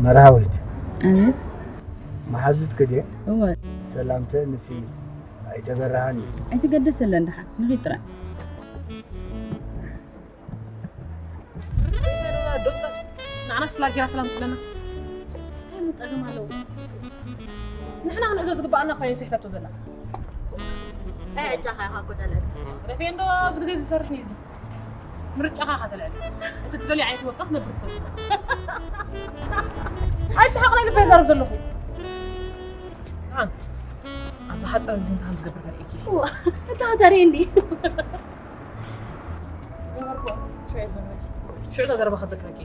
መርሃዊት ኣቤት። መሓዙት ክድየ እወ። ሰላምተ ንሲ ኣይተበራሃን እዩ። ኣይትገደሰለን ደሓ ንኺድ ጥራይ። ንዓናስ ፍላጊራ ሰላም ትብለና። እንታይ ምን ጸገም ኣለዎ? ንሕና ክንሕዞ ዝግባኣና እኳ እዩ ስሕተቶ ዘላ። ኣይ ዕጫኻ ኢኻ እኮ ተልዕል። ረፌ እንዶ ኣብዚ ግዜ ዝሰርሕ እዩ እዚ። ምርጫኻ ኢኻ ተልዕል። እቲ ትደልዮ ዓይነት ህይወትካ ክትነብር ትኽእል። ኣይስሓቕ ናይ ልበይ ዛረብ ዘለኹ። ንዓን ኣብዚ ሓፂር ግዜ እንታይ ከም ዝገብር ከርእየኪ። እታ ተርኢ እንዲ። ዝገበርኩ ሽዑ ዘረበኪ። ሽዑ እታ ዘረባ ክዘክረኪ።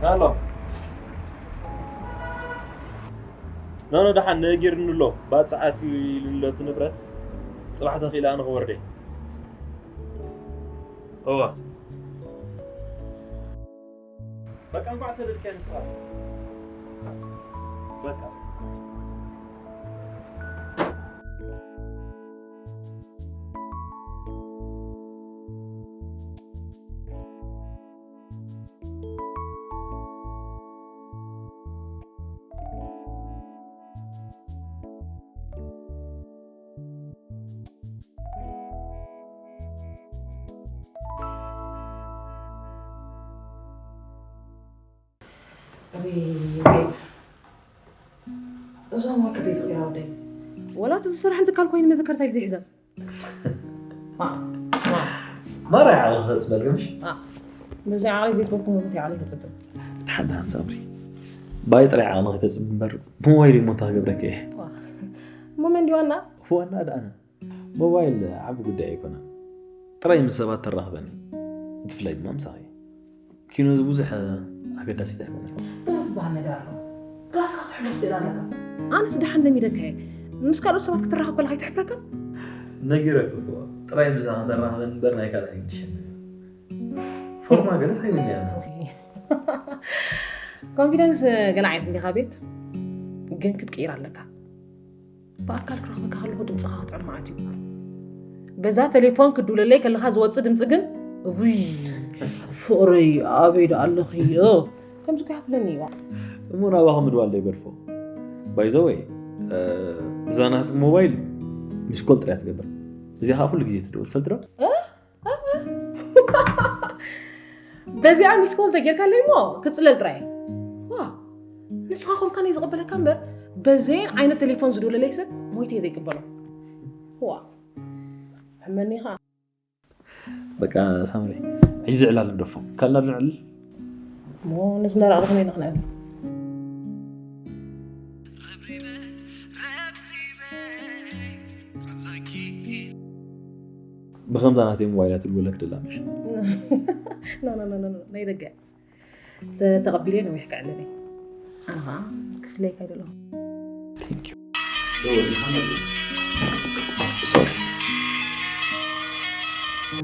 ሃሎ። ኖኖ ደሓን ነጊርኒ ኣሎ። ባጽዓት እዩ ኢሉ ኣሎ እቲ ንብረት። ጽባሕ ተኺእለ ኣነ ክወርደ። እወ። በቃ እንኳዕ ሰደድካዮ ንስኻ። በቃ። እዞም ወርቂ ዘይፅቂራ ወደይ ወላ እቲ ዝሰርሐን ትካል ኮይኑ መዘከርታ እዩ ዝሕዘን። ማራ ዓቕሊ ክተፅበልካ ምሽ? በዚ ዓቕሊ ዘይፅበልኩ መሞት ዓቕሊ ክፅብል። ድሓን ድሓን ሳምሪ፣ ባይ ጥራይ ዓቕሊ ክተፅብ እምበር ብሞባይል እሞ እንታይ ክገብረካ እየ? እሞ መን ድዩ ዋና? ዋና ደኣነ ሞባይል ዓቢ ጉዳይ ኣይኮነን። ጥራይ ምስ ሰባት ተራኽበኒ፣ ብፍላይ ድማ ምሳኺ። ኪኖ እዚ ብዙሕ ኣገዳሲት ኣይኮነትን። ክላስ ዝበሃል ነገር ኣሎ። ክላስካ ክትሕሎ ትኽእል ኣለካ። ኣነስ ደሓን ለሚደካ እየ። ምስ ካልኦት ሰባት ክትራኸብ ከለኻ ኣይትሕፍረካን? ነጊረኪ እኮ፣ ጥራይ ምሳኺ ተራኽበኒ እምበር ናይ ካልእ ኣይግድሸኒ። ፎርማ ገለስ ኣይብልን'የ ኣነ። ኮንፊደንስ ገለ ዓይነት እንዲኻ ቤብ፣ ግን ክትቅይር ኣለካ። ብኣካል ክረኽበካ ከለኹ ድምፅኻ ክትዕር መዓት እዩ። በዛ ቴሌፎን ክድውለለይ ከለኻ ዝወፅእ ድምፂ ግን፣ ውይ ፍቕረይ ኣበይ ደኣ ኣለኽዮ? ከምዚ እኮ ክትብለኒ እዋ። እሞ ናባኺ ምድዋል ዘይገድፎ። ባይ ዘ ወይ፣ እዛ ናትኪ ሞባይል ሚስኮል ጥራይ ትገብር። እዚኣ ከዓ ኩሉ ግዜ ትድውል ትፈልጢ ዶ? በዚኣ ሚስኮል ተጌርካለይ እሞ ክፅለል ጥራይ። ዋ ንስኻ ኮንካ ናይ ዝቕበለካ እምበር በዘየን ዓይነት ቴሌፎን ዝድውለለይ ሰብ ሞይተ እየ ዘይቅበሎ። ዋ እመኒ ኸዓ። በቃ ሳምሪ፣ ሕጂ ዝዕላል ንደፎ። ካልና ንዕልል። እሞ ነዚ እንዳረኣና ከመይ ኢና ክነዕልል? ብኸምዛ ናተይ ሞባይል እያ ትድውለክ ደላ ምሽ? ኖ፣ ኖ፣ ኖ፣ ኖ፣ ኖ፣ ናይ ደገ። ተ-፣ ተቐቢለዮ ነዊሕ ከዕልል እየ። ኣነ ኸዓ ክፍለየካ ኣይደለኹ። Thank you።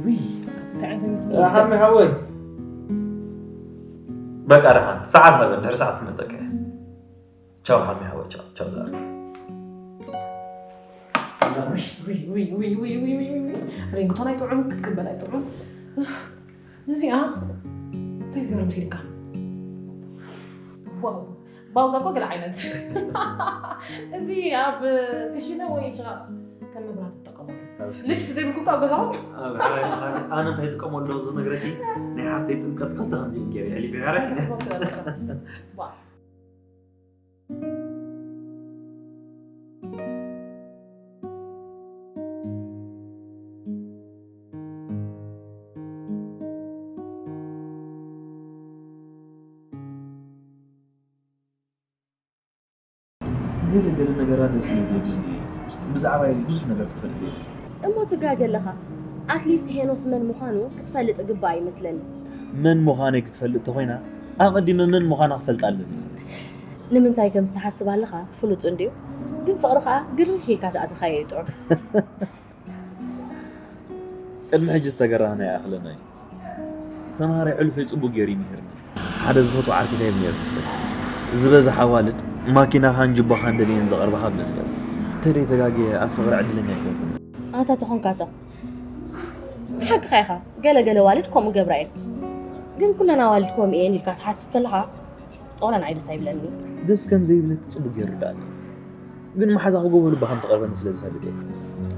ውይ፣ እንታይ ዓይነት እንግሊዝኛ? ሓሚ ሓወይ። በቃ ደሓን፣ ሰዓት ሃበን፣ ድሕሪ ሰዓት ትመጸካ እየ። ቻው ሓሚ ሓወይ፣ ቻው፣ ቻው ዛር። ውይ፣ ውይ፣ ውይ። ሪንግቶን ኣይጥዑም፣ ክትቅበል ኣይጥዑም። ነዚኣ እንታይ ትገብር መሲልካ? ዋው፣ ባውዛ እኮ ገለ ዓይነት። እዚ ኣብ ክሽነ ወይ ሽቓቕ ከም መብራህቲ ትጥቀመሉ። ልጭ ተዘይብልኩ እኮ ኣብ ገዛኹም። ኣብ ሕራይ መኻነ ኣነ እንታይ ጥቀመሉ ዝነግረኪ፣ ናይ ሓፍተይ ጥምቀት ክልተ ከምዚ ኢሉ ገይረ የሕሊፈ ሕራይ። ስፖርት ገለ ትጥቀም። ዋው። ገለ ገለ ነገራት ደስ ስለ ዘይብለኒ እየ። ብዛዕባ ኢሊ ብዙሕ ነገር ክትፈልጥ እየ። እሞ ትጋገ ኣለኻ። ኣትሊስት ሄኖስ መን ምዃኑ ክትፈልጥ ግባእ ይመስለኒ። መን ምዃነይ ክትፈልጥ ተኾይና ኣቐዲመ መን ምዃና ክፈልጥ ኣለኒ። ንምንታይ ከም ዝትሓስብ ኣለኻ ፍሉጥ እንድዩ፣ ግን ፍቕሪ ኸኣ ግርህ ኢልካ ዝኣዘኻዮ እዩ ጥዑም። ቅድሚ ሕጂ ዝተገራህና ይኣኽለና እዩ። ተምሃራይ ዕሉፈይ ጽቡቅ ገይሩ ይምህርኒ። ሓደ ዝፈትዎ ዓርኪ እንታይ ነይሩ መስለኪ? ዝበዝሓ ኣዋልድ ማኪናኻን ጅቦኻን ደልየን ዘቐርባኻ ብለን ነይሩ። ተደይ ተጋግየ ኣብ ፍቕሪ ዕድለኛ ኣይኮንኩን። ኣታ ተኾንካታ ብሓቅኻ ኢኻ። ገለ ገለ ኣዋልድ ከምኡ ገብራ እየን። ግን ኩለን ኣዋልድ ከምኡ እየን ኢልካ ትሓስብ ከለኻ ዋላ ንዓይ ደስ ኣይብለኒ። ደስ ከም ዘይብለኪ ጽቡቅ ገይሩ ይርዳእኒ። ግን መሓዛኺ ጎቦ ልባ ከም ትቐርበኒ ስለ ዝፈልጥ እየ።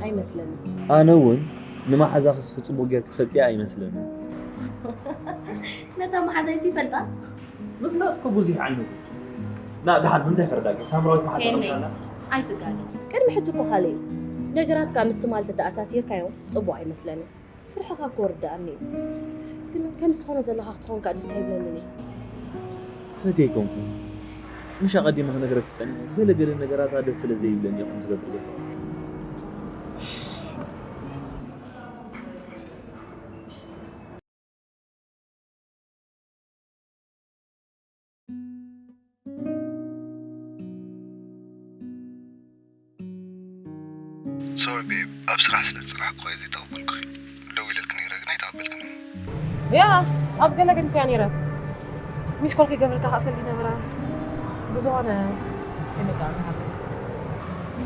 ኣይመስለኒ። ኣነ እውን ንመሓዛኺ እስኺ ጽቡቅ ገይርኪ ትፈልጥያ ኣይመስለኒ። ነታ መሓዛይሲ ይፈልጣ? ምፍላጥ እኮ ብዙሕ ዓይነት እዩ። ና ደሓን ምንታይ ፈረዳኪ? ሳምራዊት መሓዛ ሄነይ፣ ከምሻላ? ኣይትጋገ። ቅድሚ ሕጂ እኮ ካልእ እዩ። ነገራትካ ምስ ትማል ተተኣሳሲርካዮ ጽቡቅ ኣይመስለኒ። ፍርሕኻ እኮ ርድኣኒ እዩ። ግን ከም ዝኾነ ዘለኻ ክትኸውን ከኣ ደስ ኣይብለንን እዩ። ፈትየ ኣይኮንኩን። ምሽ ኣቐዲመ ክነግረኪ ጸኒሐ ገለ ገለ ነገራት ደስ ስለ ዘይብለኒ እየ ከምኡ ዝገብር ዘለኹ። ሶሪ ቤብ፣ ኣብ ስራሕ ስለ ዝጸናሕኩ እየ ዘይተቐበልኩ። ደዊለልኪ ነይረ ግን ኣይተቐበልክን። ያ ኣብ ገለ ገዲፈያ ነይረ። ሚስ ኮል ክገብረልካ ከኣ ሰልዲ ነበራ። ብዝኾነ ከመይ ከኣ ንሃሉ።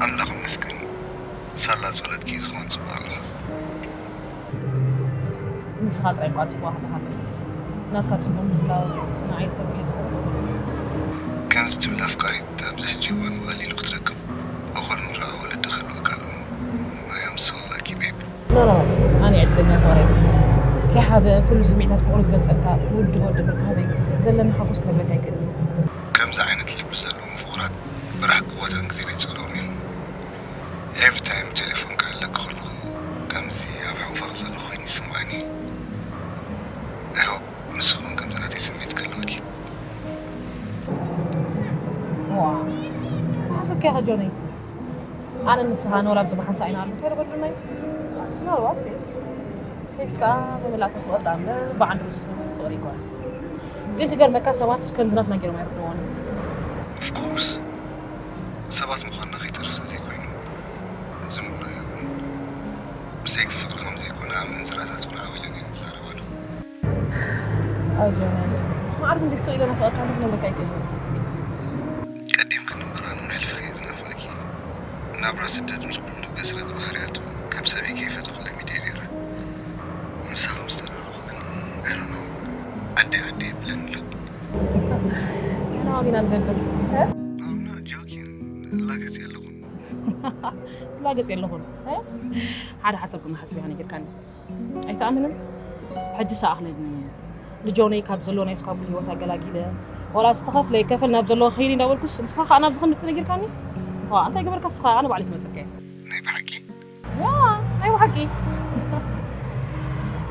ኣምላኽ ይመስገን፣ ሳላ ጸሎትኪ ዝኾን ጽቡቕ ኣለኹ። ንስኻ ጥራይ እኳ ጽቡቕ ኣለኻ። ናትካ ጽቡቕ ምህላው ንዓይ ዝፈትወሉ ሰብ። ከምዚ ትብል ኣፍቃሪት ኣብዚ ሕጂ እዋን ብቐሊሉ ክትረክብ። እኹል ምረኣ ወለዲ ክህልወካ ኣለዎ። I am so lucky babe። ኖ ኖ፣ ኣነ ዕድለኛ ፍቕረይ። ከይሓብአ ኩሉ ስምዒታት ፍቕሩ ዝገልጸልካ ውዱእ ወዲ ምርካበይ ዘለኒ ሓጎስ ክነግረካ ኣይክእልን። ከምዚ ዓይነት ልቢ ዘለዎም ፍቑራት ብራሕቂ ቦታን ግዜን ኣይጽልዎም እዮም። Every time ቴሌፎን ክዕለኪ ከለኹ ከምዚ ኣብ ሕቑፋኺ ዘለኹ ኮይኑ ይስምዓኒ። I hope ንስኹም ከምዚ ናተይ ስምዒት ክህልወኪ። ዋ፣ ሓሰብኪ ኢኻ ጆነይ። ኣነ ንስኻ ኖር ኣብዚ ብሓንሳእ ኢና ኣሎ ከይረ በሉናይ። ምናልባት ሴክስ፣ ሴክስ ከኣ መመላእታ ፍቕሪ ደኣ እምበር ብዓንዲ ምስ ፍቕሪ ይኮነ። ግን ክገርመካ ሰባት ከምዚ ናትና ገይሮም ኣይርድእዎን። Of course፣ ሰባት ምዃንና ከይተርፍ ዘይኮይኑ ዝምሎ እዮም። ብሴክስ ፍቕሪ ከም ዘይኮነ ኣብ ምንዝራታት እውን ዓው ኢለን እየን ዝዛረባሉ። ኣው ጆነይ፣ ማዕርግ እንዴት ስቕ ኢለ ናፍቐካ ኣለኹ ክነግረካ ኣይክእልን። ቀዲምክኒ እምበር ኣነ እውን ሕልፍኺ እየ ዝናፍቐኪ። ናብራ ስደት ምስ ኩሉ ገስረጥ ባህርያቱ ከም ሰበይ ከይፈተኹ ለሚደ ነይረ። ምሳኺ ምስ ተላለኹ ግን፣ I don't know፣ ዓደይ ዓደይ የብለኒ ኣሎ። ንሕና ኣበይ ኢና ንገብር? I'm not joking፣ ላገጽ የለኹን። ላገጽ የለኹን። ሓደ ሓሳብ ግን ሓስብ ኢኻ ነጊርካኒ። ኣይትኣምንን? ሕጂ ሰኣኽለኒ። ንጆነይ ካብ ዘለዎ ናይ ስኳብል ህይወት ኣገላጊለ፣ ዋላ ዝተኸፍለ ይከፈል ናብ ዘለዎ ከይዲ እንዳበልኩስ፣ ንስኻ ከኣ ናብዚ ከም ንጽ ነጊርካኒ? ዋ፣ እንታይ ገበርካ ንስኻ? ኣነ ባዕለይ ክመጸካ እየ። ናይ ብሓቂ? ዋ፣ ናይ ብሓቂ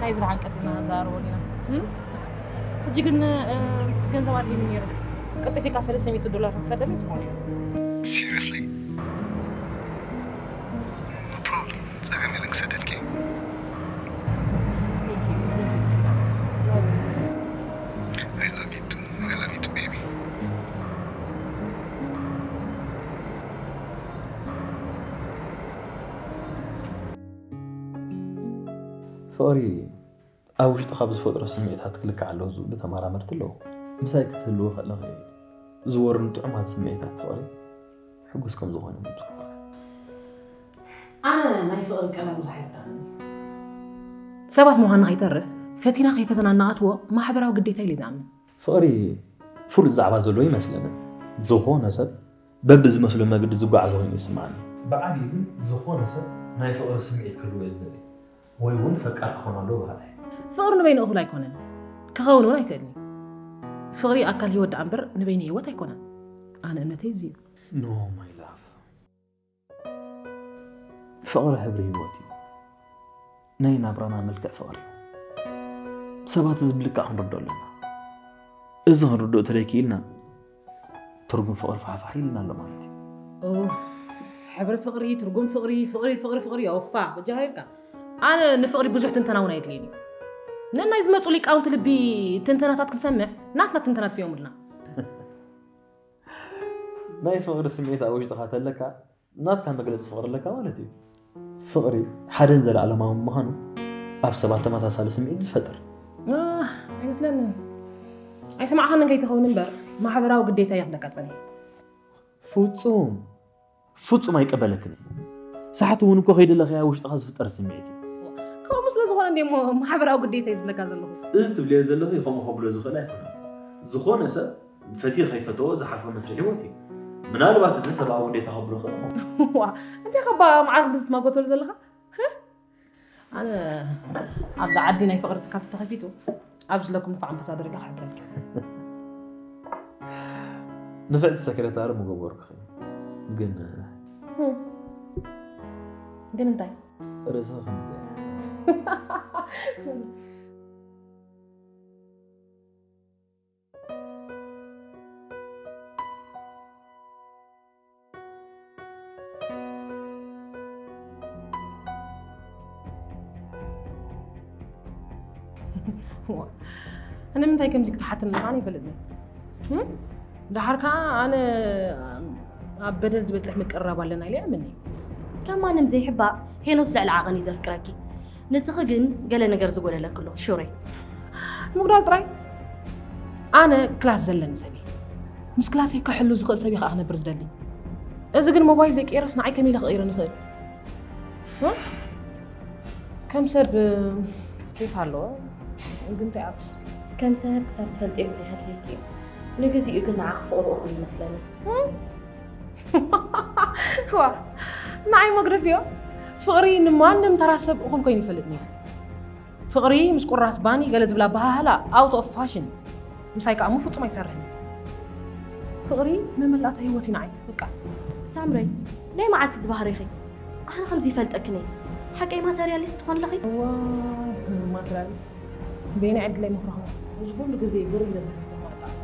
ናይ ዝረሓን ቀሲና ንዛረበሉ ኢና። እም? ሕጂ ግን፣ እ፣ ገንዘብ ኣድልዩኒ ነይሩ። ቀልጢፍካ ሰለስተ ሚእቲ ዶላር ክትሰደለይ ትኾን እዩ። Seriously? No problem. ጸገም የለን ክሰደልኪ። Thank you, thank you. I love you too. I love you too, baby. ፍቕሪ ኣብ ውሽጥኻ ብዝፈጥሮ ስምዒታት ክልካዕ ኣለዎ ዝብሉ ተመራመርቲ ኣለዉ። ምሳይ ክትህልዊ ከለኺ ዝወርዱ ጥዑማት ስምዒታት ፍቕሪ ሕጉስ ከም ዝኾነ ምምስኩ። ኣነ ናይ ፍቕሪ ቀለም ብዙሕ ኣይርዳእን። ሰባት ምዃንና ከይተርፍ ፈቲና ከይፈተና እናኣትዎ ማሕበራዊ ግዴታ ኢለ ዝኣምን። ፍቕሪ ፍሉጥ ዛዕባ ዘለዎ ይመስለንን። ዝኾነ ሰብ በብዝመስሎ መገዲ ዝጓዓዞ ኮይኑ ይስምዓኒ። ብዓብዩ ግን ዝኾነ ሰብ ናይ ፍቕሪ ስምዒት ክህልዎ እየ ዝደሊ ወይ እውን ፈቃር ክኾን ኣለዎ በሃላይ። ፍቕሪ ንበይኑ እኹል ኣይኮነን፣ ክኸውን እውን ኣይክእልን እዩ። ፍቕሪ ኣካል ህይወት ደኣ እምበር ንበይኑ ህይወት ኣይኮነን። ኣነ እምነተይ እዚ እዩ። No my love። ፍቕሪ ሕብሪ ህይወት እዩ። ናይ ናብራና መልክዕ ፍቕሪ እዩ። ሰባት እዚ ብልክዕ ክንርድኦ ኣለና። እዚ ክንርድኦ ተደይክኢልና ትርጉም ፍቕሪ ፋሕፋሕ ኢልና ኣሎ ማለት እዩ። ኡፍ፣ ሕብሪ ፍቕሪ፣ ትርጉም ፍቕሪ፣ ፍቕሪ፣ ፍቕሪ፣ ፍቕሪ፣ ኦፋ፣ በጃኻ ኢልካ። ኣነ ንፍቕሪ ብዙሕ ትንተና እውን ኣየድልየኒ። ነናይ ዝመፁ ሊቃውንቲ ልቢ ትንተናታት ክንሰምዕ ናትና ትንተና ትፍዮምልና። ናይ ፍቕሪ ስምዒት ኣብ ውሽጥኻ ተለካ ናትካ መግለፂ ፍቕሪ ኣለካ ማለት እዩ። ፍቕሪ ሓደን ዘለኣለማዊ ምዃኑ ኣብ ሰባት ተመሳሳሊ ስምዒት ዝፈጥር። ኣይመስለንን። ኣይሰማዕኻንን ከይትኸውን እምበር ማሕበራዊ ግዴታ እየ ክብለካ ጸኒሐ። ፍጹም ፍጹም ኣይቀበለክን። ሳሕቲ እውን እኮ ከይደለኽያ ውሽጥኻ ዝፍጠር ስምዒት እዩ። ከምኡ ስለ ዝኾነ እንደ ማሕበራዊ ግዴታ እዩ ዝብለካ ዘለኹ። እዚ ትብልዮ ዘለኺ ከምኡ ከብሎ ዝኽእል ኣይኮነን። ዝኾነ ሰብ ፈትዩ ከይፈተዎ ዝሓልፎ መስርሕ ህይወት እዩ። ምናልባት እዚ ሰብኣዊ ግዴታ ከብሎ ክእል። ዋ እንታይ ከባ መዓር ክንዲ ዝትማጎተሉ ዘለኻ? ኣነ ኣብዚ ዓዲ ናይ ፍቕሪ ትካል ተተኸፊቱ ኣብ ዝለኩም ንፋዕ ኣምባሳደር ኢለ ክሕብረልካ። ንፍዕቲ ሰክረታሪ ምገበርኩኺ ግን ግን እንታይ ርእስኺ ክንዘያ ንምንታይ ከምዚ ክትሓትኒ ምዃን ኣይፈልጥን። ደሓር ከዓ ኣነ ኣብ በደል ዝበፅሕ ምቅርራብ ኣለና ኢለ ይኣምን። ከም ማንም ዘይሕባእ ሄኖስ ልዕሊ ዓቐን እዩ ዘፍቅረኪ። ንስኺ ግን ገለ ነገር ዝጎደለኪ ኣሎ ሹሬ። ምጉዳል ጥራይ ኣነ ክላስ ዘለኒ ሰብ እየ። ምስ ክላሰይ ክሕሉ ዝኽእል ሰብ እየ ከዓ ክነብር ዝደሊ። እዚ ግን ሞባይል ዘይቀየረስ ንዓይ ከመይ ኢለ ክቕይሮ ንኽእል? ከም ሰብ ኬፍ ኣለዎ ግን እንታይ ኣብስ ከም ሰብ ክሳብ ትፈልጥዮ ግዜ ከድልየኪ እዩ። ንግዚኡ ግን ንዓኺ ፍቕሩ እኹል ይመስለኒ። ዋ ንዓይ መግደፍዮ ፍቕሪ ንማንም ተራ ሰብ እኹል ኮይኑ ይፈልጥኒ። ፍቕሪ ምስ ቁራስ ባኒ ገለ ዝብል ኣበሃህላ out of fashion ምሳይ ከኣ እሞ ፍጹም ኣይሰርሕን። ፍቕሪ መመላእታ ህይወት እዩ ንዓይ በቃ። ሳምረይ ናይ መዓስ እዩ እዚ ባህሪኺ? ኣነ ከምዚ ይፈልጠክን እየ። ሓቀይ ማተርያሊስት ትኾን ኣለኺ? እዋይ ማተርያሊስት በየናይ ዕድለይ ምኽረኹ እዚ ኩሉ ግዜ ግር ኢለ ዘሕልፎ መጣዕሰ።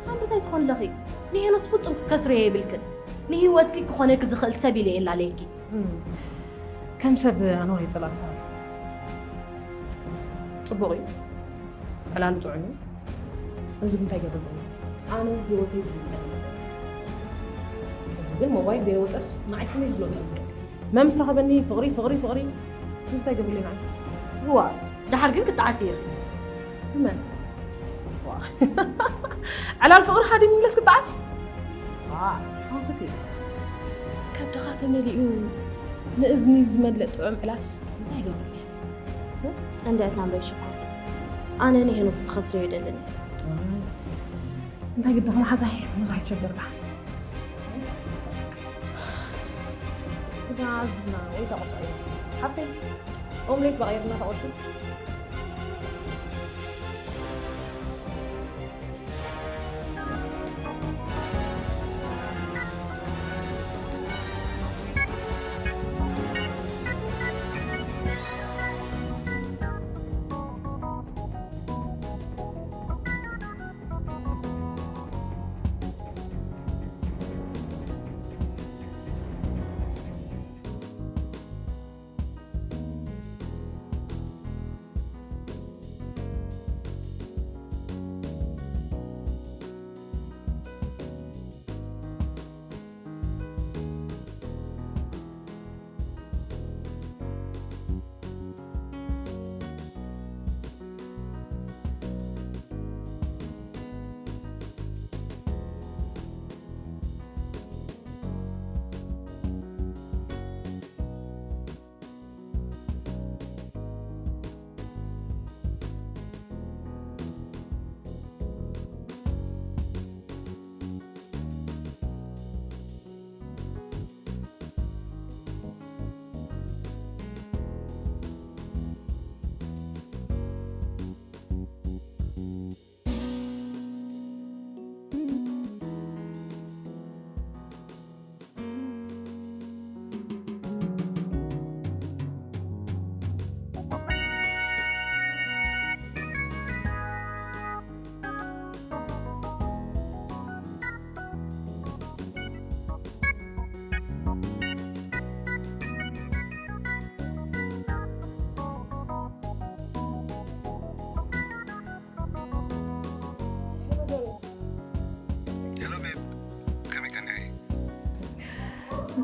ሳምሪ እንታይ ትኾን ኣለኺ? ንሄኖስ ፍጹም ክትከስርዮ የብልክን። ንህይወትኪ ክኾነኪ ዝኽእል ሰብ ኢለ እየ እላለየኪ። ከም ሰብ ኣነ ኣይጸላእኩን። ጽቡቕ እዩ። ዕላሉ ጥዑም እዩ። እዚ ግን እንታይ ይገብር ኣሎ? ኣነ ህይወተይ ዝብልጠ እዚ ግን ሞባይል ዘይወጠስ ንዓይ ከመይ ዝብሎ ጠልቦ? መምስ ረኸበኒ ፍቕሪ ፍቕሪ ፍቕሪ ምስታይ ገብርለይ ንዓይ። እዋ ደሓር ግን ክጠዓስ እየ። ብመን? ዕላል ፍቕሪ ሃዲም ኢለስ ክጠዓስ? ኣንኩቲ ከብድኻ ተመሊኡ ንእዝኒ ዝመልእ ጥዑም ዕላልስ እንታይ ይገብርለይ? እንድዒ ሳምረይ ሽኮር ኣነ ንሄኖስ ክትኸስርዮ ይደልን እየ። እንታይ ግድኻ መሓዛይ ብዙሕ ኣይትሸገር ደኣ። እዛ ዝና ወይ ተቆርጾ እያ ሓፍተይ ኦምሌት በቐይርና ተቆርሲ።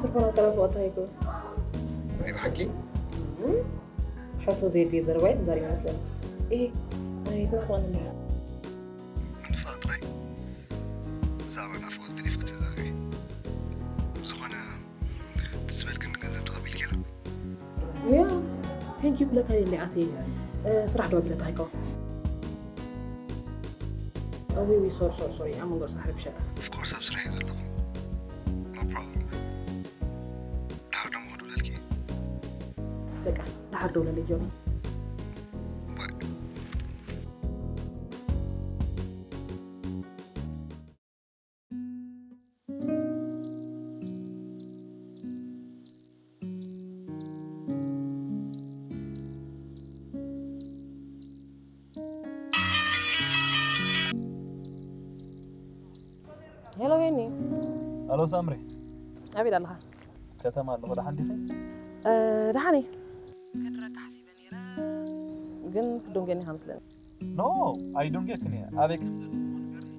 ዝኾነ ጠረፍ ወቕታ ይግበር። ናይ ብሓቂ? ሕቶ ዘየድልየ ዘረባ እዩ ተዛሪቡ ይመስለኒ። እሂ፣ ኣይትናፍቐኒ እንዲኻ። ምንፋቕ ጥራይ? ብዛዕባ ናፍቖት ገዲፍኪ ትዛረቢ? ብዝኾነ፣ ትስበልክን ገንዘብ ተቐቢልኪ ዶ? ያ፣ ቴንክ ዩ ክብለካ የለ ኣትየ። እ፣ ስራሕ ዶ ኣቢለካ ኣይኮ? ዊ፣ ዊ፣ ሶሪ፣ ሶሪ፣ ሶሪ፣ ኣብ መንጎ ስራሕ ረቢሸካ። Of course ኣብ ስራሕ እየ ዘለኹ። No problem። ደሓር ደሞ ክድውለልኪ። በቃ፣ ደሓር ደውለለይ ጆኒ። ባይ። ሄሎ ሄኒ። ሄሎ ሳምሪ። ኣቤት ኣለኻ? ከተማ ኣለኹ። ደሓን ዲኺ? እ፣ ደሓን እየ። ከድረካ ሓሲበ ነይረ፣ ግን ክትደንጉየኒ ኢኻ መስለኒ። ኖ፣ ኣይደንጉየክን እየ። ኣበይ ከም ዘለኹ እሞ ንገርኒ።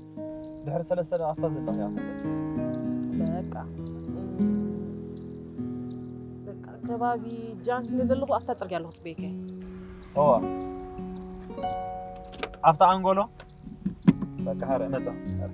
ድሕሪ ሰለስተ ደቂቕ ኣብታ ዘለኽያ ክትመጽእ። በቃ። እም፣ በቃ፣ ከባቢ ጃንክ እንደ ዘለኹ ኣብታ ጽርግያ ኣለኹ፣ ጽበየካ። እዋ። ኣብታ ኣንጎሎ? በቃ፣ ሃረ፣ መጻ። ሃረ።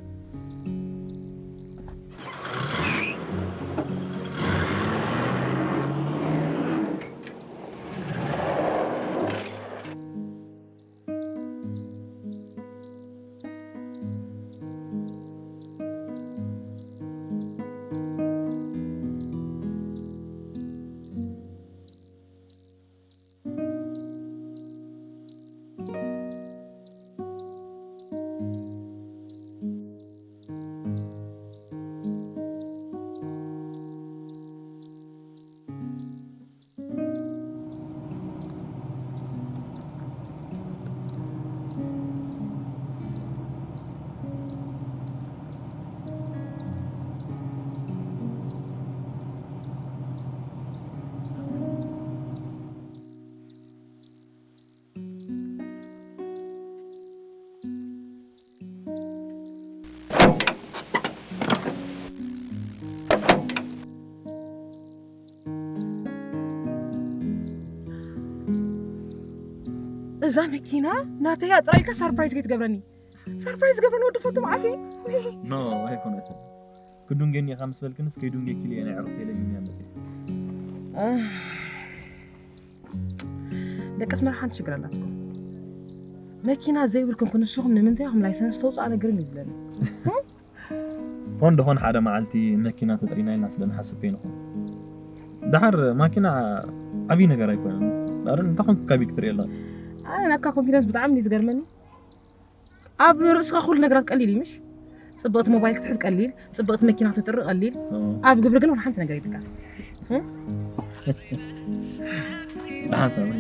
እዛ መኪና ናተይ እያ ጥራይ ኢልካ ሰርፕራይዝ ከይትገብረኒ። ሰርፕራይዝ ገብረኒ ወዲ ፈቱ መዓት እዩ። ኖ፣ ኣይኮነትን። ክዱንጌኒ ኢኻ ምስ በልክንስ ከይዱንጌኪ ኢለ ናይ ዕረፍተይ ለሚንያ መፅእ። ደቂ ኣስመራ ሓንቲ ሽግር ኣላትኩም። መኪና ዘይብልኩም ክንስኹም ንምንታይ ኢኹም ላይሰንስ ተውፅኡ? ኣነ ግርም እዩ ዝብለኒ። ኮን ደኾን ሓደ መዓልቲ መኪና ተጥሪና ኢልና ስለ ንሓስብ ከይንኹን። ደሓር ማኪና ዓብዪ ነገር ኣይኮነን። ኣረ እንታይ ኮንክ ካቢድ ክትርኢ ኣለኻ? ኣነ ናትካ ኮንፊደንስ ብጣዕሚ እዩ ዝገርመኒ። ኣብ ርእስኻ ኩሉ ነገራት ቀሊል እዩ ምሽ? ጽብቕቲ ሞባይል ክትሕዝ ቀሊል፣ ጽብቕቲ መኪና ክትጥሪ ቀሊል። ኦ። ኣብ ግብሪ ግን ወላ ሓንቲ ነገር የብልካን። እም? ደሓን ሳምሪ፣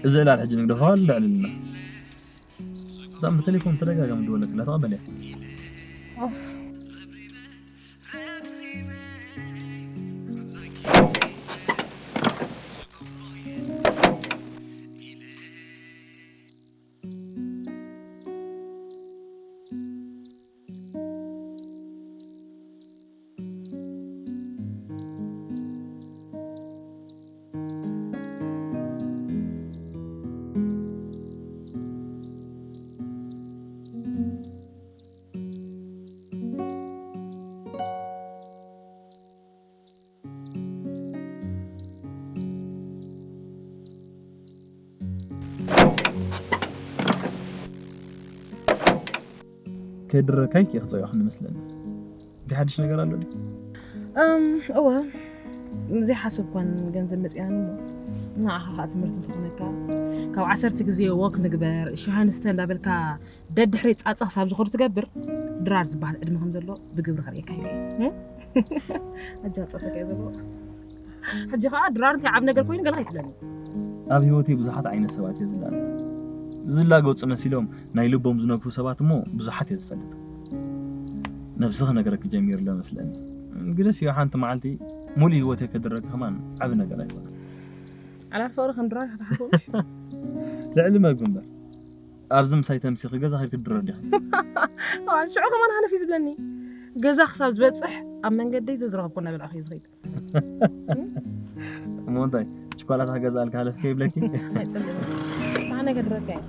እዚ ዕላል ሕጂ ንግደፎ ኣሎ ልዕልና። እዛ ብቴሌፎን ተደጋጋሚ ትደወለክላ ተቐበልያ። ኦ። ከይድረካ ኢልኪ ክፀውዕኽኒ መስለኒ። እቲ ሓድሽ ነገር ኣሎ ድዩ? እም፣ እወ። ዘይሓሰብኳን ገንዘብ መፂኣኒ እሞ ንዓኻ ከዓ ትምህርቲ እንትኾነካ፣ ካብ ዓሰርተ ግዜ ወክ ንግበር፣ ሻሂ ንስተ እንዳበልካ ደድሕሪ ጻጻ ክሳብ ዝኸዱ ትገብር፣ ድራር ዝበሃል ዕድመ ከም ዘሎ ብግብሪ ከርእየካ ኢለ እየ። እም? ኣጃ ጸፈቀ ዘሎ። ሕጂ ኸኣ ድራር እንታይ ዓብ ነገር ኮይኑ ገለ ከይትብለኒ። ኣብ ህይወተይ ብዙሓት ዓይነት ሰባት እየ ዝላገ። ዝላገጹ መሲሎም ናይ ልቦም ዝነግሩ ሰባት እሞ ብዙሓት እየ ዝፈልጥ። ነብሲ ክነግረኪ ጀሚሩ ኣሎ መስለኒ። ግደፍዮ፣ ሓንቲ መዓልቲ ሙሉእ ህይወተይ ከድረኪ ከማን ዓቢ ነገር ኣይኮነን። ዓላል ፍቕሪ ከም ድራር ከተሓስቦ ምሽ? ልዕሊ መግቢ እምበር። ኣብዚ ምሳይ ተምሲኺ ገዛ ከይድኪ ትድረር ዲኺ? ሽዑ ከማን ሃነፍ እዩ ዝብለኒ። ገዛ ክሳብ ዝበጽሕ ኣብ መንገደይ ዘዝረኸብኩ እናበላዕኹ እየ ዝኸይድ። እሞ እንታይ ችኮላታ ክገዝኣልካ ሃለፍከ ይብለኪ? ኣይፅልም። ኣነ ገድረካ እየ።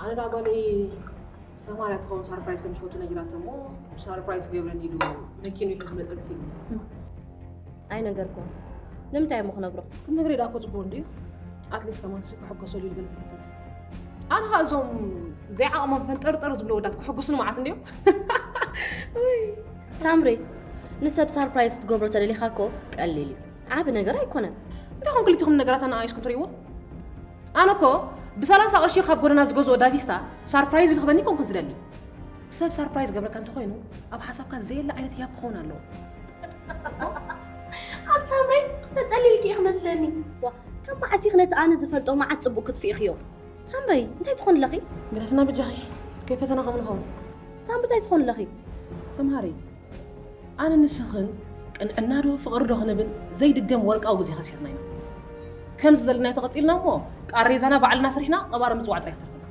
ኣነ ዳ ጓለይ ሰማርያ ትኸውን ሳርፕራይዝ ከም ዝፈቱ ነጊራቶ እሞ ሳርፕራይዝ ክገብረኒ ኢሉ መኪኑ ኢሉ ዝመፀ መሲሉ። ኣይነገርኩም። ንምንታይ እሞ ክነግሮ? ክንነግረ ዳ እኮ ፅቡቅ እንድዩ። ኣትሊስት ከማን ሲ ክሕጎሰሉ ኢሉ ገለ ተፈተነ። ኣነ ኸዓ እዞም ዘይዓቕሞም ፈንጠርጠር ዝብሉ ወዳት ክሕጉስኒ መዓት እንድዮም። ሳምሪ፣ ንሰብ ሳርፕራይዝ ክትገብሮ ተደሊኻ እኮ ቀሊል እዩ። ዓቢ ነገር ኣይኮነን። እንታይ ኹም ክልቲኹም ነገራት ኣነኣይስኩም ትርእይዎ? ኣነ እኮ ብሰላሳ ቅርሺ ካብ ጎደና ዝገዝኦ ዳቪስታ ሳርፕራይዝ ኢሉ ክበኒ ኮንኩ ዝደሊ። ሰብ ሳርፕራይዝ ገብረካ እንተኾይኑ ኣብ ሓሳብካ ዘየለ ዓይነት ህያብ ክኸውን ኣለዎ። ኣቲ ሳምሪ፣ ተጸሊልኪ ኢኺ መስለኒ። ዋ፣ ካብ መዓስ ኢኺ ነቲ ኣነ ዝፈልጦ መዓት ጽቡቅ ክትፍኢኽዮ? ሳምሪ፣ እንታይ ትኾን ኣለኺ? ግደፍና በጃኺ፣ ከይፈተና ከምኡ ንኸውን። ሳምሪ፣ እንታይ ትኾን ኣለኺ? ሰምሃሪ፣ ኣነ ንስኽን ቅንዕና ዶ ፍቕሪ ዶ ክንብል ዘይድገም ወርቃዊ ግዜ ከሲርና ኢና። ከምዚ ዘለና ተቐጺልና እሞ ቃሬዛና ባዕልና ስሪሕና ቀባሪ ምጽዋዕ ጥራይ ክትርፍና።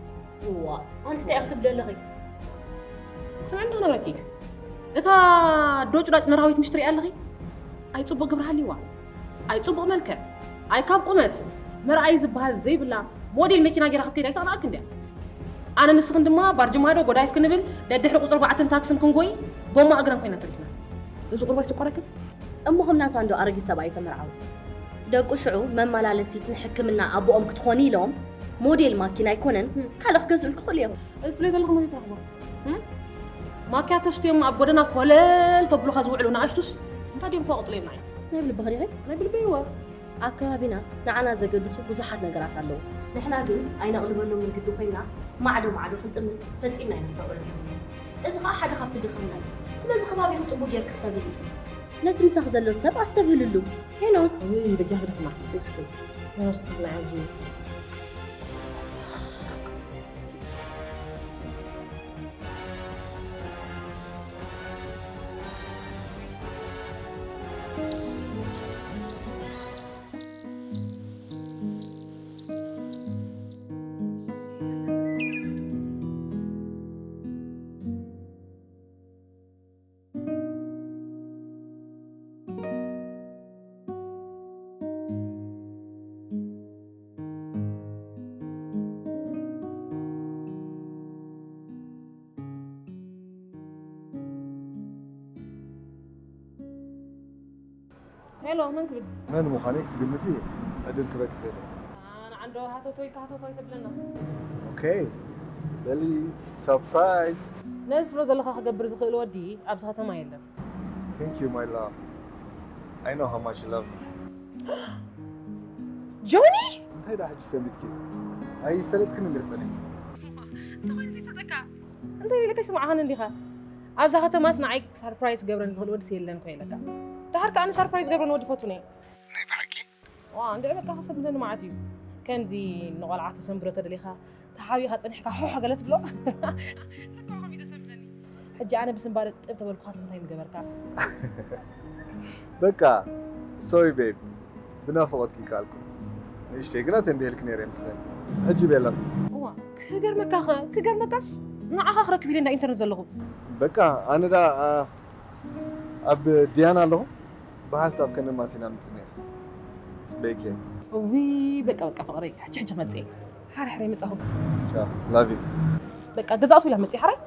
ዋ፣ ኣንቲ እንታይ ኢኺ ትብሊ ኣለኺ? ስምዕኒ ዶ ክነግረኪ፣ እታ ዶጭ ዳጭ መርሃዊት ምሽ ትሪኣ ኣለኺ? ኣይ ጽቡቕ ግብሪ ሃልይዋ፣ ኣይ ጽቡቕ መልክዕ፣ ኣይ ካብ ቁመት መርኣይ ዝበሃል ዘይብላ ሞዴል መኪና ጌራ ክትከይድ ኣይተቕንኣኪ እንድያ። ኣነ ንስኽን ድማ ባርጅማዶ ጎዳይፍ ክንብል ደድሕሪ ቁፅሪ ኣርባዕተን ታክስን ክንጎይ ጎማ እግረን ኮይና ትሪፍና። እዚ ቁርባይ ስቆረክን እሞ ከም ናታ እንዶ ኣረጊት ሰብኣይ ተመርዓው። ደቁ ሽዑ መመላለሲት ንሕክምና ኣቦኦም ክትኾኒ ኢሎም ሞዴል ማኪና ኣይኮነን ካልእ ክገዝኡልኪ ክኽእሉ እዮም። እዚ ትብለይ ዘለኹ መን ይትረኽቦ? እም? ማኪያቶ ስትዮም ኣብ ጎደና ኮለል ከብሉኻ ዝውዕሉ ንኣሽቱስ እንታይ ድዮም ከቕጥሉ እዮም ንዓይ? ናይ ብልብኻ ዲኺ? ናይ ብልበይ እወ። ኣብ ከባቢና ንዓና ዘገድሱ ብዙሓት ነገራት ኣለዉ። ንሕና ግን ኣይነቕልበሎም ግዲ ኮይና ማዕዶ ማዕዶ ክንጥምት ፈጺምና ኣይነስተውዕሎ። እዚ ኸኣ ሓደ ካብቲ ድኽምና እዩ። ስለዚ ከባቢኺ ጽቡቕ ጌርኪ ኣስተብህሊ። ነቲ ምሳኺ ዘሎ ሰብ ኣስተብህልሉ። ሄኖስ። ውይ በጃኺ ድኽማ። ሄኖስ ትብላ ዓጂ። ሄሎ፣ መን ክብል? መን ምዃነይ ክትግምቲ ዕድል ክበኪ ይኽእል። ንዓንዶ ሃተቶ ኢልካ ሃተቶ ኣይተብለና። ኦኬ፣ በሊ ሰርፕራይዝ። ነዚ ትብሎ ዘለኻ ክገብር ዝኽእል ወዲ ኣብዚ ከተማ የለን። Thank you my love. I know how much you love me. ጆኒ! እንታይ ደኣ ሕጂ ሰሚትኪ? ኣይፈለጥክን እንድሕር ጸኒሕኪ። እንተኾይኑ ዘይፈልጠካ እንታይ ኢለካ ይስምዓኻን እንዲኻ? ኣብዛ ከተማስ ንዓይ ሳርፕራይዝ ክገብረኒ ዝኽእል ወዲ የለን ኮ ኢለካ። ደሓር ከኣ ኣነ ሳርፕራይዝ ገብረኒ ወዲ ፈቱኒ። ናይ ብሓቂ? ዋ እንድዒ በቃ ክሰምተኒ መዓት እዩ። ከምዚ ንቆልዓ ተሰንብሮ ተደሊኻ ተሓቢኻ ጸኒሕካ ሖሕ ገለ ትብሎ። ልክዕ ከምኡ ተሰምተኒ። ሕጂ ኣነ ብስንባደ ጥብ ተበልኩኻስ እንታይ ምገበርካ? በቃ ሶሪ ቤብ፣ ብናፍቖትኪ ካልኩ። ንእሽተይ ግና ተንቢሄልኪ ነይረ ይመስለኒ። ሕጂ ቤላ። እዋ ክገርመካ ኸ ክገርመካስ ንዓኻ ክረክብ ኢለ እንዳ ኢንተርነት ዘለኹ። በቃ ኣነ ዳ ኣብ ድያና ኣለኹ። ብሓንሳብ ከነማሲና ምጽእ ነይረ። ጽበይኪ። እዊ በቃ በቃ ፍቕረይ ሕጂ ሕጂ ክመጽእ እየ። ሓረ ሕረ ይመጻኹ። ቻው ላቭ ዩ። በቃ ገዛእቱ ኢላ መጽእ ሓራይ።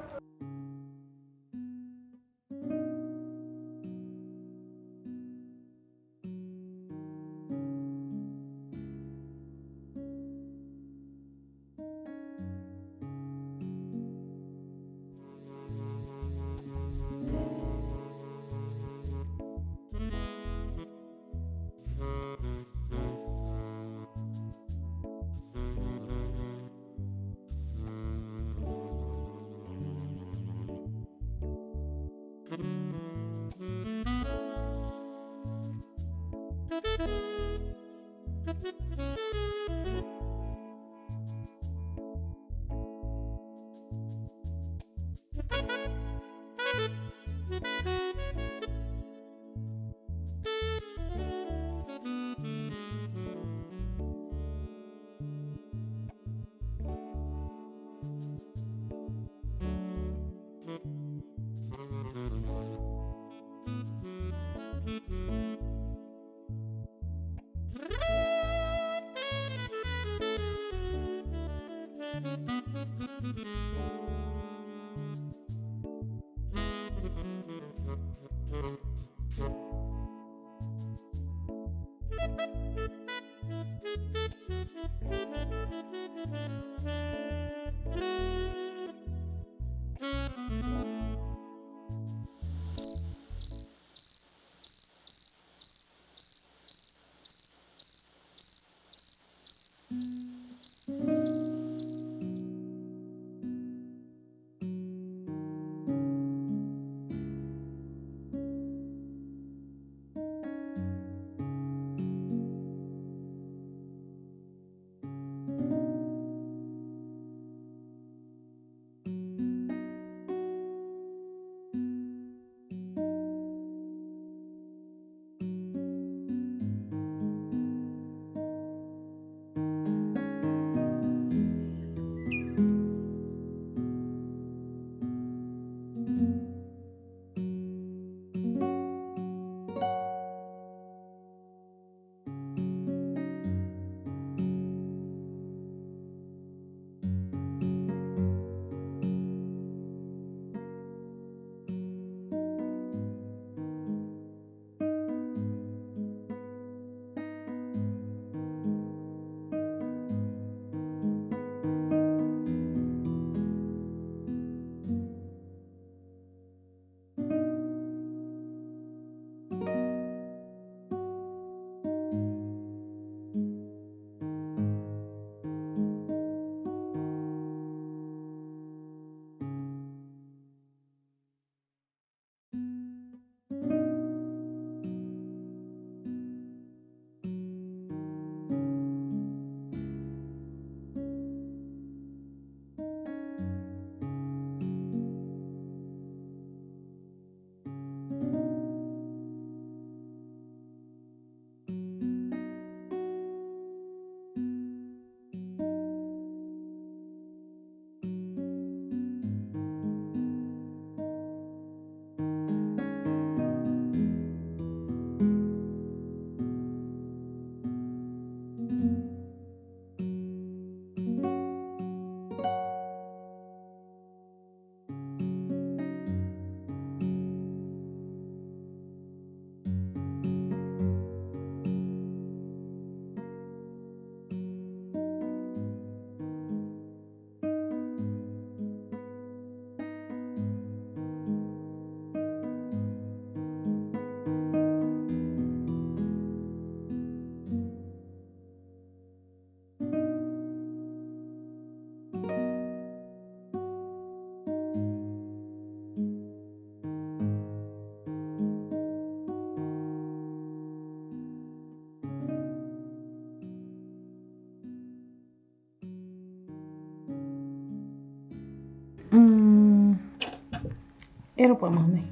ኤሮጳ ማመይ።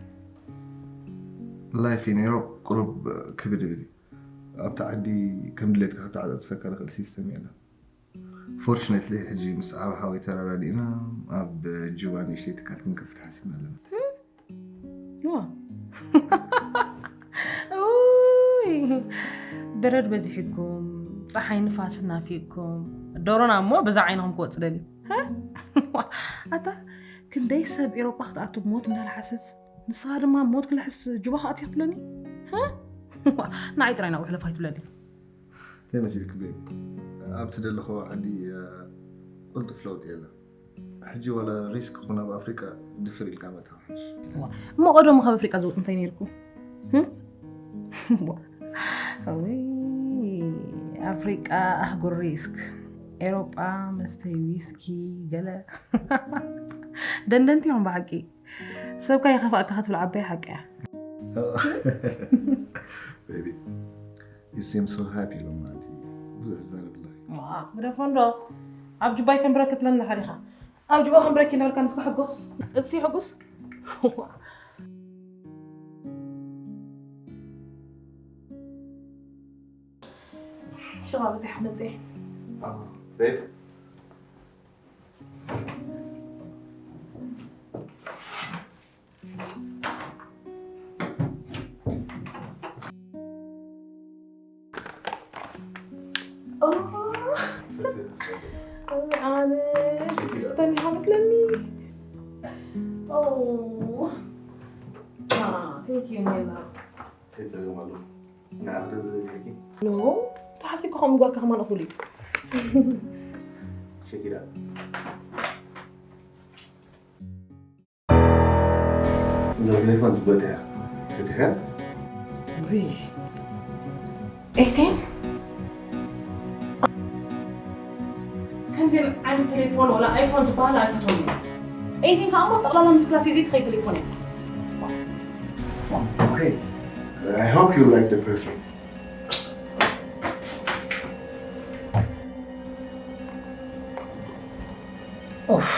ላይፍ ኢን ኤሮፕ ቁሩብ ክብድ ይብል እዩ። ኣብቲ ዓዲ ከም ድሌትካ ክተዓጻጽፈካ ዝኽእል ሲስተም የለን። ፎርቹነትሊ ሕጂ ምስ ዓቢ ሓወይ ተረዳዲእና ኣብ ጁባ ንእሽተይ ትካል ክንከፍት ሓሲብና ኣለና። ዋ። ኡይ፣ በረድ በዚሕኩም፣ ፀሓይ ንፋስ ናፊቅኩም፣ ዶሮና እሞ በዛ ዓይንኹም ክወፅ ደልዩ። ኣታ ክንደይ ሰብ ኤሮጳ ክትኣቱ ሞት እንዳልሓሰስ፣ ንስኻ ድማ ሞት ክልሕስ ጁባ ክኣትያ ትብለኒ? ንዓይ ጥራይ ናብኡ ሕለፍ ኣይትብለኒ። እንታይ መሲልክ ቤቢ? ኣብቲ ደለኹዎ ዓዲ ቅልጡፍ ለውጢ የለን። ሕጂ ዋላ ሪስክ ክኹን ኣብ ኣፍሪቃ ድፍር ኢልካ ምእታው ሓይሽ። እሞ ቀደሙ ካብ ኣፍሪቃ ዝወፅ እንታይ ነይርኩ? እውይ ኣፍሪቃ ኣህጉር ሪስክ፣ ኤሮጳ መስተይ ዊስኪ ገለ ደንደንቲ እዮም ብሓቂ። ሰብካ ይኸፍኣካ ክትብል ዓባይ ሓቂ እያ። ቤቢ you seem so happy ሎማዓንቲ ብዙሕ ትዛረብ ኣለኺ። ግደፎ እንዶ ኣብ ጁባይ ከም ብረክት ለና ሓዲኻ ኣብ ጅባ ከም ብረኪ ነበርካ ንስካ ሕጎስ። እዚ ሕጉስ። ሽባ በዚሕ መጽእ። Oh, babe. ኣነ ክስተን ኢኻ መስለኒ። Oh. Ah, thank you, my love. እንታይ ጸገም ኣለዎ? ንዓኽ ዶ ዝበዝሐኪ? ኖ፣ ተሓሲብካ ከምኡ ምግባርካ ከማን እኹል እዩ። ሸኪዳ። እዛ ቴሌፎን ጽብቕቲ እያ። ፈቲሕያ? ውይ። ኤይቲን? ከምዚን ዓይነት ቴሌፎን ወላ ኣይፎን ዝበሃል ኣይፈትዎን እየ። ኤይቲን ከዓ እሞ ጠቕላላ ምስ ክላስ ይዘይ ትኸይድ ቴሌፎን እያ። Okay. I hope you like the perfume. ኡፍ።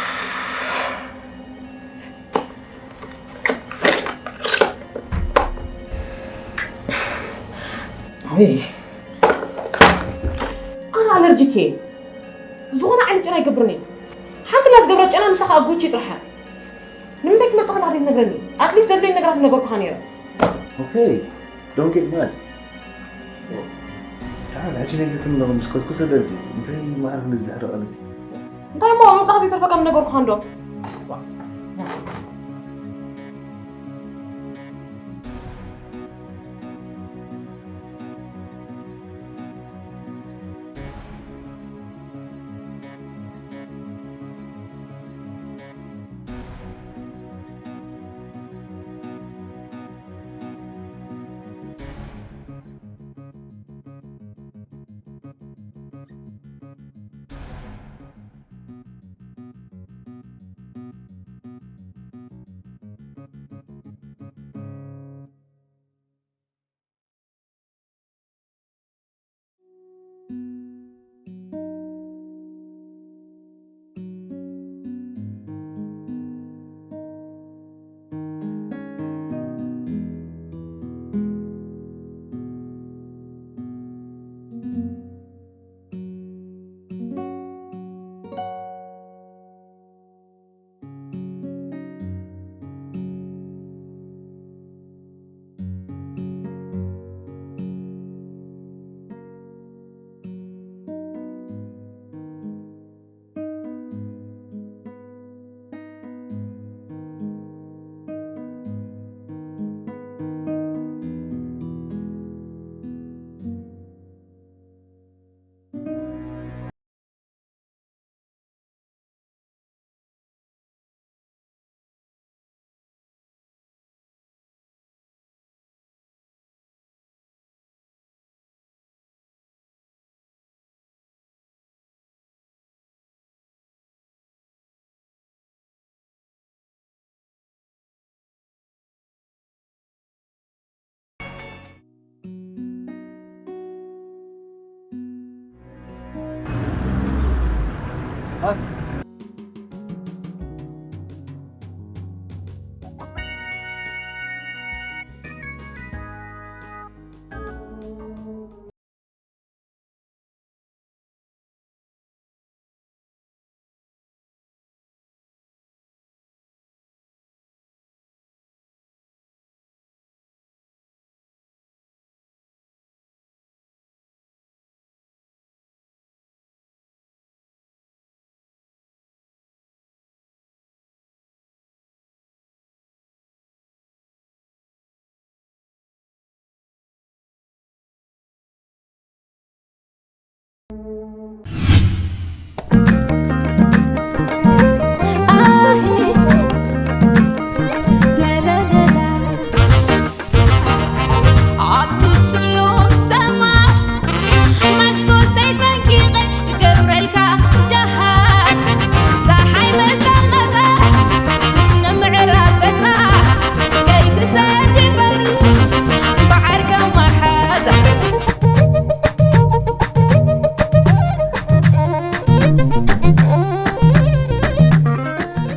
ውይ። ኣነ ኣለርጂክ እየ። ዝኾነ ዓይነት ጨና ኣይገብርን እየ። ሓንቲ ላ ዝገብሮ ጨና ንሳ ከዓ ጉቺ ጥራሕ እያ። ንምንታይ ክመጽእ ከለኻ ዘይትነግረኒ? ኣትሊስት ዘድልየኒ ነገራት ምነገርኩኻ ነይረ። Okay, don't get mad. ደሓን ሕጂ ነጊርክኒ ኣለኹ ምስ ከድኩ ሰደቲ እንታይ ማዕረ ክንዲ ዝሕረቐለቲ? እንታይ እሞ ምምጻኻ ዘይተርፈካ ምነገርኩኻ እንዶ።